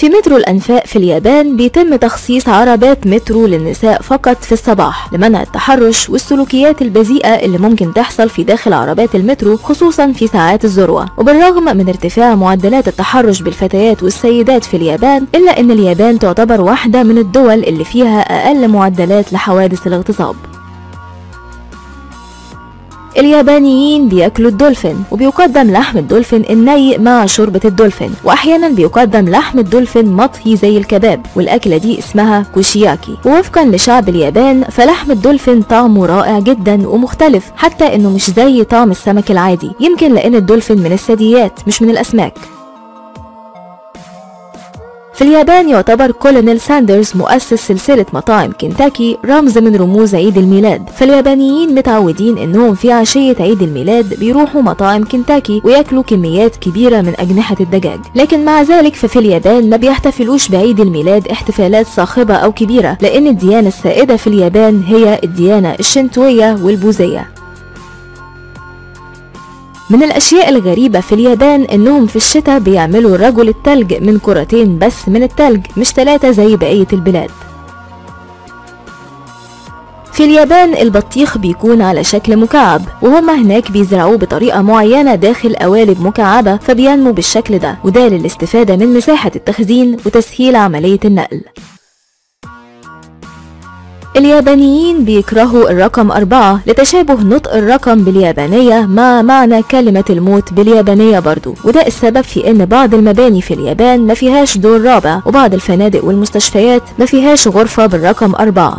في مترو الأنفاق في اليابان بيتم تخصيص عربات مترو للنساء فقط في الصباح لمنع التحرش والسلوكيات البذيئة اللي ممكن تحصل في داخل عربات المترو، خصوصا في ساعات الذروة. وبالرغم من ارتفاع معدلات التحرش بالفتيات والسيدات في اليابان، إلا أن اليابان تعتبر واحدة من الدول اللي فيها أقل معدلات لحوادث الاغتصاب. اليابانيين بياكلوا الدولفين، وبيقدم لحم الدولفين الني مع شوربة الدولفين، واحيانا بيقدم لحم الدولفين مطهي زي الكباب، والاكلة دي اسمها كوشياكي. ووفقا لشعب اليابان فلحم الدولفين طعمه رائع جدا ومختلف، حتى انه مش زي طعم السمك العادي، يمكن لان الدولفين من الثدييات مش من الاسماك. في اليابان يعتبر كولونيل ساندرز مؤسس سلسلة مطاعم كنتاكي رمز من رموز عيد الميلاد، فاليابانيين متعودين انهم في عشية عيد الميلاد بيروحوا مطاعم كنتاكي وياكلوا كميات كبيرة من أجنحة الدجاج. لكن مع ذلك ففي اليابان ما بيحتفلوش بعيد الميلاد احتفالات صاخبة أو كبيرة، لأن الديانة السائدة في اليابان هي الديانة الشنتوية والبوذية. من الأشياء الغريبة في اليابان إنهم في الشتاء بيعملوا رجل التلج من كرتين بس من التلج، مش 3 زي بقية البلاد. في اليابان البطيخ بيكون على شكل مكعب، وهما هناك بيزرعوه بطريقة معينة داخل قوالب مكعبة فبينمو بالشكل ده، وده للاستفادة من مساحة التخزين وتسهيل عملية النقل. اليابانيين بيكرهوا الرقم 4 لتشابه نطق الرقم باليابانية مع معنى كلمة الموت باليابانية برضو، وده السبب في ان بعض المباني في اليابان ما فيهاش دور رابع، وبعض الفنادق والمستشفيات ما فيهاش غرفة بالرقم 4.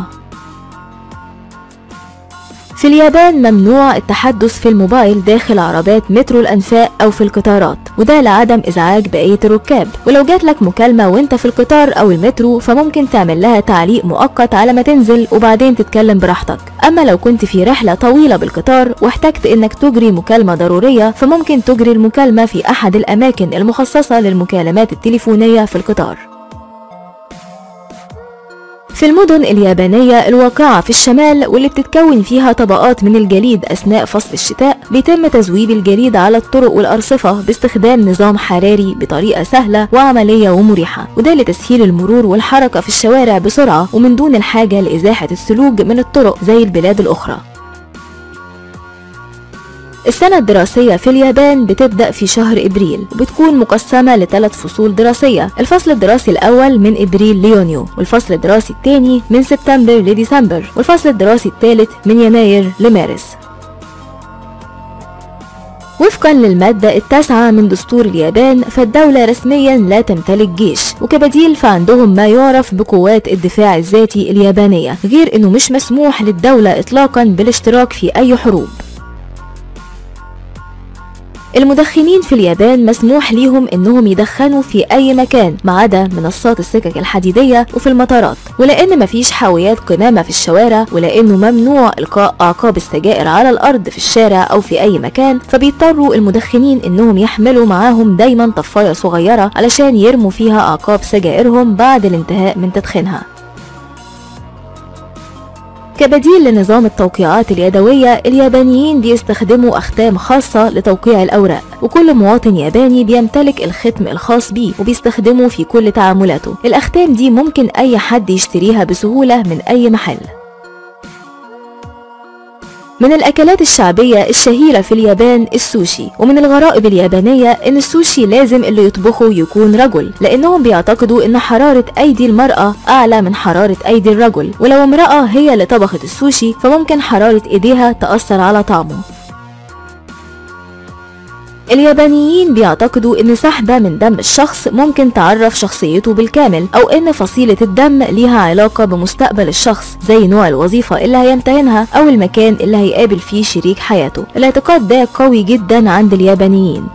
في اليابان ممنوع التحدث في الموبايل داخل عربات مترو الأنفاق أو في القطارات، وده لعدم إزعاج بقية الركاب. ولو جاتلك مكالمة وانت في القطار أو المترو فممكن تعمل لها تعليق مؤقت على ما تنزل وبعدين تتكلم براحتك. أما لو كنت في رحلة طويلة بالقطار واحتجت إنك تجري مكالمة ضرورية فممكن تجري المكالمة في أحد الأماكن المخصصة للمكالمات التليفونية في القطار. في المدن اليابانية الواقعة في الشمال واللي بتتكون فيها طبقات من الجليد أثناء فصل الشتاء، بيتم تذويب الجليد على الطرق والأرصفة باستخدام نظام حراري بطريقة سهلة وعملية ومريحة، وده لتسهيل المرور والحركة في الشوارع بسرعة ومن دون الحاجة لإزاحة الثلوج من الطرق زي البلاد الأخرى. السنة الدراسية في اليابان بتبدأ في شهر إبريل، وبتكون مقسمة ل3 فصول دراسية. الفصل الدراسي الأول من إبريل ليونيو، والفصل الدراسي الثاني من سبتمبر لديسمبر، والفصل الدراسي الثالث من يناير لمارس. وفقا للمادة 9 من دستور اليابان فالدولة رسميا لا تمتلك جيش، وكبديل فعندهم ما يعرف بقوات الدفاع الذاتي اليابانية، غير انه مش مسموح للدولة اطلاقا بالاشتراك في اي حروب. المدخنين في اليابان مسموح ليهم انهم يدخنوا في اي مكان ما عدا منصات السكك الحديدية وفي المطارات، ولان مفيش حاويات قمامة في الشوارع، ولانه ممنوع القاء اعقاب السجائر على الارض في الشارع او في اي مكان، فبيضطروا المدخنين انهم يحملوا معاهم دايما طفاية صغيرة علشان يرموا فيها اعقاب سجائرهم بعد الانتهاء من تدخينها. كبديل لنظام التوقيعات اليدوية، اليابانيين بيستخدموا أختام خاصة لتوقيع الأوراق، وكل مواطن ياباني بيمتلك الختم الخاص بيه وبيستخدمه في كل تعاملاته. الأختام دي ممكن أي حد يشتريها بسهولة من أي محل. من الأكلات الشعبية الشهيرة في اليابان السوشي، ومن الغرائب اليابانية إن السوشي لازم اللي يطبخه يكون رجل، لأنهم بيعتقدوا إن حرارة أيدي المرأة أعلى من حرارة أيدي الرجل، ولو امرأة هي اللي طبخت السوشي فممكن حرارة إيديها تأثر على طعمه. اليابانيين بيعتقدوا إن سحبة من دم الشخص ممكن تعرف شخصيته بالكامل، أو إن فصيلة الدم ليها علاقة بمستقبل الشخص زي نوع الوظيفة اللي هيمتهنها أو المكان اللي هيقابل فيه شريك حياته. الاعتقاد ده قوي جدا عند اليابانيين.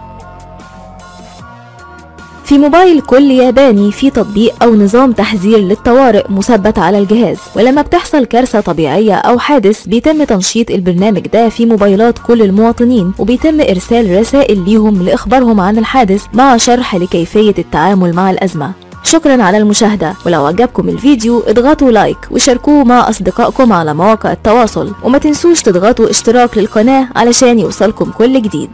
في موبايل كل ياباني في تطبيق أو نظام تحذير للطوارئ مثبت على الجهاز، ولما بتحصل كارثة طبيعية أو حادث بيتم تنشيط البرنامج ده في موبايلات كل المواطنين، وبيتم إرسال رسائل ليهم لإخبارهم عن الحادث مع شرح لكيفية التعامل مع الأزمة. شكرا على المشاهدة، ولو عجبكم الفيديو اضغطوا لايك وشاركوه مع أصدقائكم على مواقع التواصل، وما تنسوش تضغطوا اشتراك للقناة علشان يوصلكم كل جديد.